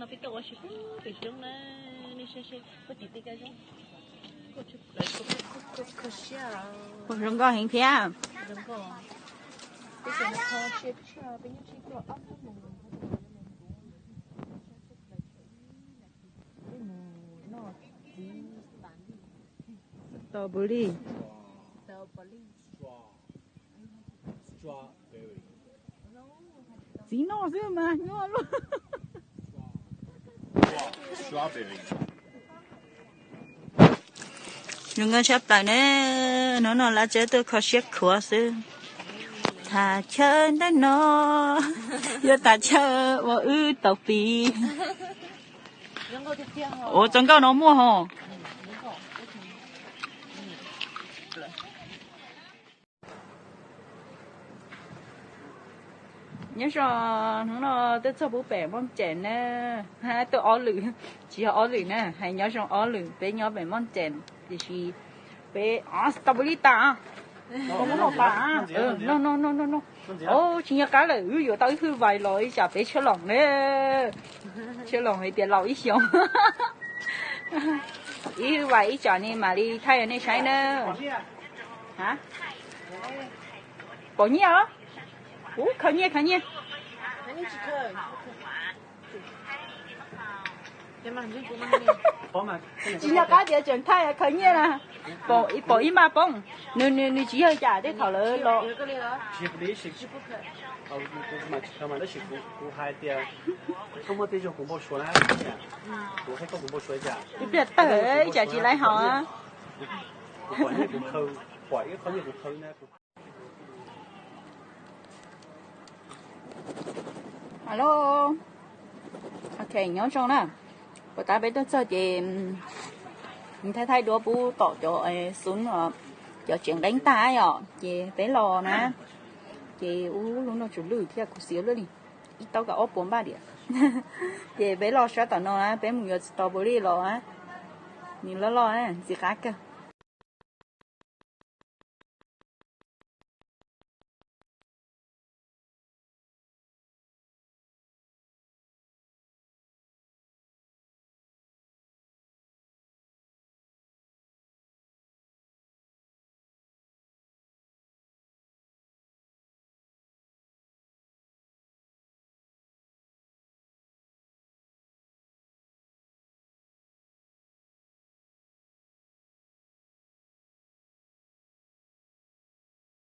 No peb tuaj ua si pem roob na, nej saib seb puag tim tej kab roob. Zoo nkauj heev thiab. Strawberry. Txiv noj xwb mas nyuaj luaj. Zoo nkauj tshaj plaws ne, hnub no Laj Tsawb tuaj kho siab khuav xwb. Thaj chaw ntawm no yog thaj chaw uas wb tau pib. Ua txog nkauj no muaj hos. Nyob zoo, hnub no tuaj txog puag pem Moj Cem na, tuaj ob lwm, tsis yog ob lwm na, hais nyob zoo ob lwm, peb nyob pem Moj Cem, tiam sis peb, o, strawberry tas, noj tas, noj noj noj noj, o, tsis nco qab lawm, wb yuav tau ib hwj vais los ib tsam peb tshaj loos na, tshaj loos hais tias laus ib xyoos, ib hwj vais ib tsam ne mam li thaij nej saib na. Pom nyiaj os. Ub, khaws nyiaj, khaws nyiaj. Tsis nco qab tias tseem thaij khaws nyiaj na. Pom ib npaj poob, nws, nws tsis yog cas tej thaum lawv los. Ib pliag tawg ib tsam tsis laiv haus. Alo, ok, nyob zoo na. Puas tas peb tuaj txog ces thaij thaij duab pub tom cov xub, cov tsev nqeeb tag yom, ces peb los na. Ces ub, lub no tsuas lwj thiab kuv xiv luaj li, ib tau kaum ob puas npaj diam. Ces peb los sab tom no na, peb mus yuav strawberry los na. Nws loj loj na, ntxim qab kawg.